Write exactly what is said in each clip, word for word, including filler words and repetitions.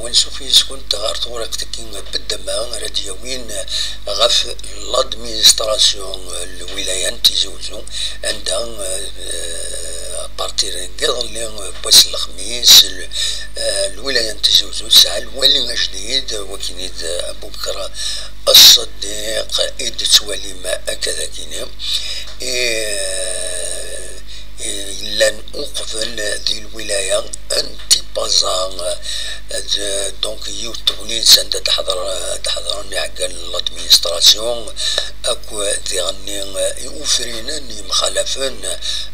Ansuf yis-kent ɣer tewriqt-agi n beddama ara d-yawin ɣef l'administration n lwilaya n Tizi Uzzu, anda, eh, à partir n yiḍelli, eh, n wass n lexmis, l-, eh, lwilaya n Tizi Uzzu tesɛa lwali ajdid, wakin i d Abubekr Ṣṣeddiq i d-tettwalim akka dagini. Eh, yellan uqbel di lwilaya n Tipaza. Donc, yiwet n tegnit anda d-ḥeḍren iɛeggalen n l'administration akk diɣenni ufrinen yemxalafen,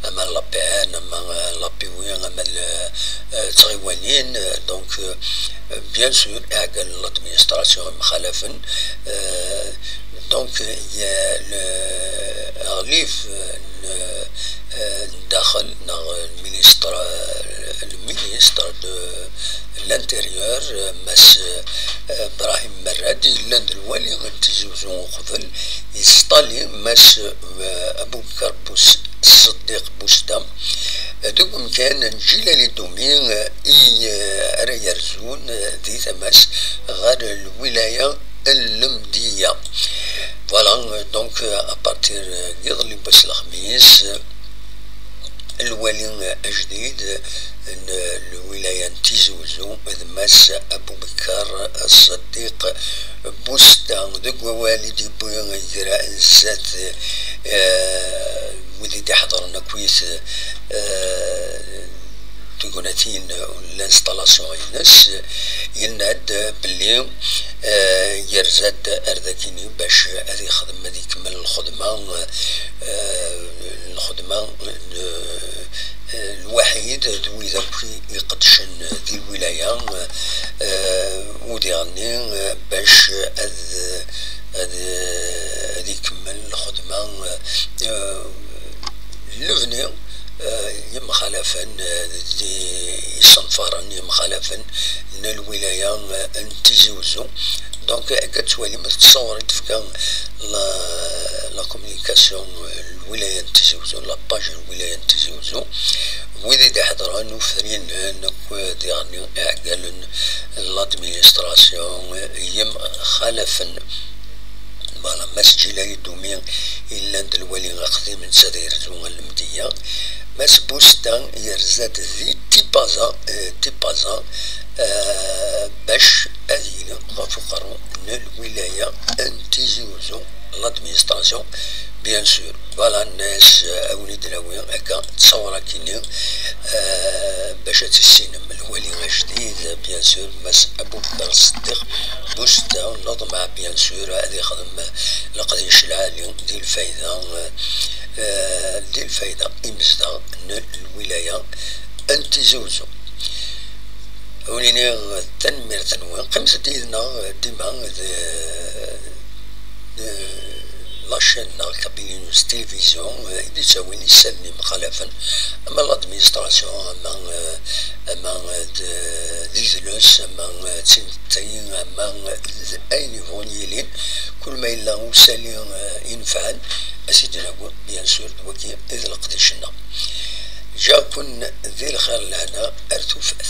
ama n la P N, ama n la P W, ama n tɣiwanin. Donc, bien sûr, iɛeggalen n l'administration yemxalafen. Donc, il y a le, aɣlif n, eh, n daxel, neɣ le ministre, eh, le ministre de l'Intérieur, eh, Mass, eh, Brahim Merrad, yellan d lwali n Tizi Uzzu uqbel, yesṭali Mass, eh, Abubekr Bus-, Ṣeddiq Busda. Deg umkan n Jilali Dumi, eh, i, eh, ara yerzun, eh, di tama-s ɣer lwilaya n Lemdiya. Voilà, donc, à partir n yiḍelli n wass n lexmis, lwali ajdid n lwilaya n Tizi Uzzu d Mass Abubekr Ṣeddiq Busda. Deg wawal i d-yewwi, yegra zdat, eh, wid i d-iḥeḍren akkit, eh, tegnatin n l'installation-ines, yenna-d belli, eh, yerza-d ar dakini bac ad ixdem, ad ikemmel lxedma, eh, lxedma n, eh, lwaḥid d wid akk iqeddcen di lwilaya, eh, u diɣenni, eh, bac ad, ad, ad ikemmel lxedma, eh, lebni, eh, yemxalafen, eh, d isenfaren yemxalafen n lwilaya, eh, n Tizi Uzzu. Donc, akka tettwalim, tettṣawar i d-tefka la, la communication, eh, lwilaya n Tizi Uzzu, la page n lwilaya n Tizi Uzzu. Wid i d-iḥeḍren ufrinen akk diɣen iɛeggalen n l'administration yemxalafen. Voilà, Mass Jilali Dumi, yellan d lwali aqdim, netta ad yerzu ɣer Lemdiya. Mass Busda yerza-d di Tipaza, eh, Tipaza, eh, bac ad yili ɣef uqerru n lwilaya n Tizi Uzzu, l'administration, bien sûr. Voilà, nnas, eh, awen-id-nawi akka ttṣawra-kini, eh, bac ad tissinem lwali ajdid, bien sûr, Mass Abubekr Ṣeddiq Busda, neḍmeɛ, bien sûr, ad ixdem leqdic lɛali di lfayda, eh, di lfayda imezdaɣ n lwilaya n Tizi Uzzu. Ur iniɣ tanemmirt-nwen. Qqimet-d yid-neɣ dima d, d la chaîne-nneɣ Kabylie News Télévision, eh, i d-yettawin isallen yemxalafen, ama l'administration, ama, eh, ama d, d idles, ama d timetti, ama d ayen yebɣun yilin, kul ma yella usali, eh, inefɛen, ad t-id-nawi, bien sûr, d wagi i d leqdic-nneɣ. Ǧǧiɣ-ken di lxir lehna ar tufat.